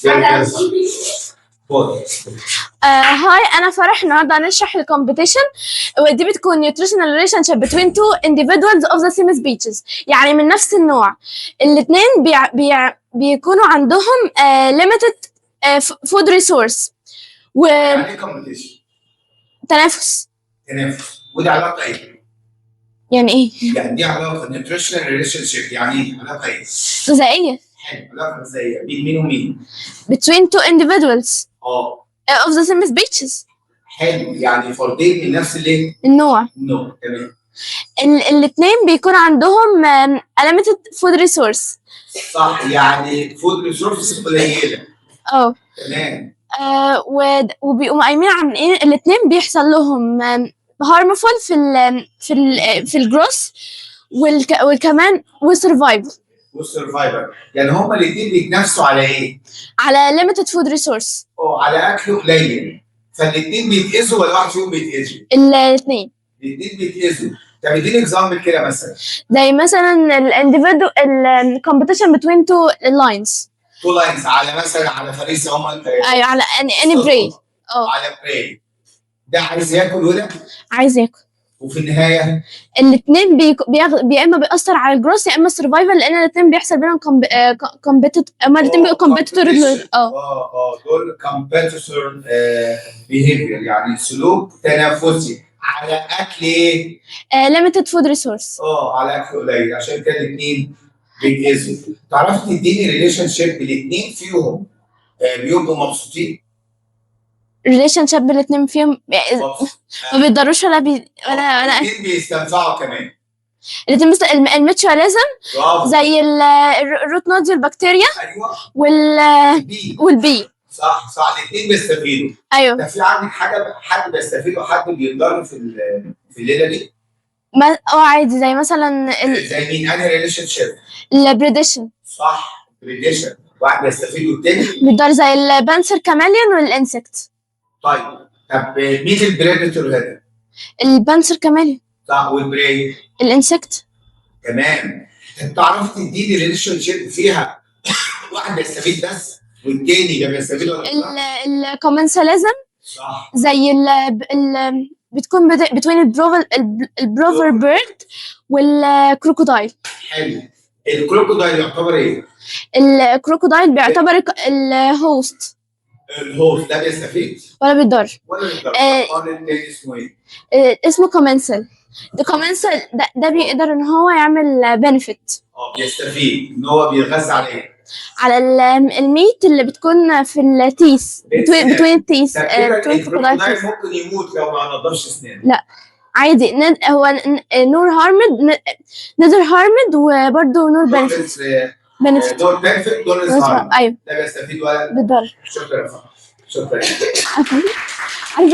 يلا خد. Hi، انا فرح. النهارده هنشرح ال competition، ودي بتكون nutritional relationship between two individuals of the same species، يعني من نفس النوع. الاثنين بيكونوا عندهم limited food resource. يعني ايه competition؟ وتنافس. تنافس، ودي علاقة ايه؟ يعني ايه؟ يعني دي علاقة nutritional relationship، يعني ايه؟ علاقة ايه؟ غذائية. حلو، علاقة غذائية بين مين ومين؟ between two individuals of the same species. حلو، يعني فردين من نفس الايه؟ النوع. النوع، تمام. الاثنين بيكون عندهم limited food resource. صح، يعني food resources قليله. تمام. وبيقوموا قايمين عن ايه؟ الاثنين بيحصل لهم harmful في ال growth والكمان وال survival. وال survival، يعني هما الاثنين بيتنافسوا على ايه؟ على limited food resource. اه، على اكل قليل، فالاثنين بيتاذوا ولا واحد فيهم بيتاذي؟ الاثنين. الاثنين بيتاذوا. طب اديني example كده مثلا. زي مثلا ال individual ال competition between two lions. two lions على مثلا على فريسة هم. ايوه، على any prey. على prey، ده عايز ياكل وده عايز ياكل. وفي النهاية الاثنين يا اما بيأثر على ال growth يا اما ال survival، لان الاثنين بيحصل بينهم competitive، اما الاثنين بيبقوا competitor. اه، دول competitor behavior، يعني سلوك تنافسي على اكل ايه؟ limited food resource. اه، على اكل قليل، عشان كده الاثنين بيتاذوا. تعرفي تديني relationship الاثنين فيهم بيبقوا مبسوطين؟ relationship الاثنين فيهم ما بيتضروش ولا بي ولا الاثنين بيستنفعوا كمان. الاثنين، مثل ال mutualism. برافو. زي ال root nodule بكتيريا وال bee. وال bee. صح، الاثنين بيستفيدوا. ايوه. طب في عندك حاجة حد بيستفيد وحد بيتضر في الليلة دي؟ ما عادي، زي مثلا زي مين؟ انهي relationship؟ ال predation. صح، predation، واحد بيستفيد والتاني بيتضر، زي ال panther chameleon وال insect. طيب، طب مين ال predator هنا؟ ال panther chameleon. صح، وال prey؟ ال insect. تمام. طب تعرف تديني relationship فيها واحد بيستفيد بس والتاني لا بيستفيد ولا بيضر؟ ال commensalism. زي ال بتكون between ال plover bird وال crocodile. حلو، ال crocodile يعتبر ايه؟ ال crocodile بيعتبر ال host. ال host، لا بيستفيد ولا بيضر. ولا بيضر. امال التاني اسمه ايه؟ اسمه commensal. ده commensal، ده بيقدر ان هو يعمل benefit. اه، بيستفيد ان هو بيغذى على ايه؟ على ال meat اللي بتكون في ال teeth between ال teeth. طب كده between crocodile ال crocodile teeth. ممكن يموت لو ما نضفش اسنانه. عادي، هو nor harmed، neither harmed وبرده nor benefit. benefit. nor benefit nor harm. ايوه. لا بيستفيد ولا بيضر. شكرا يا فندم، شكرا. عارف.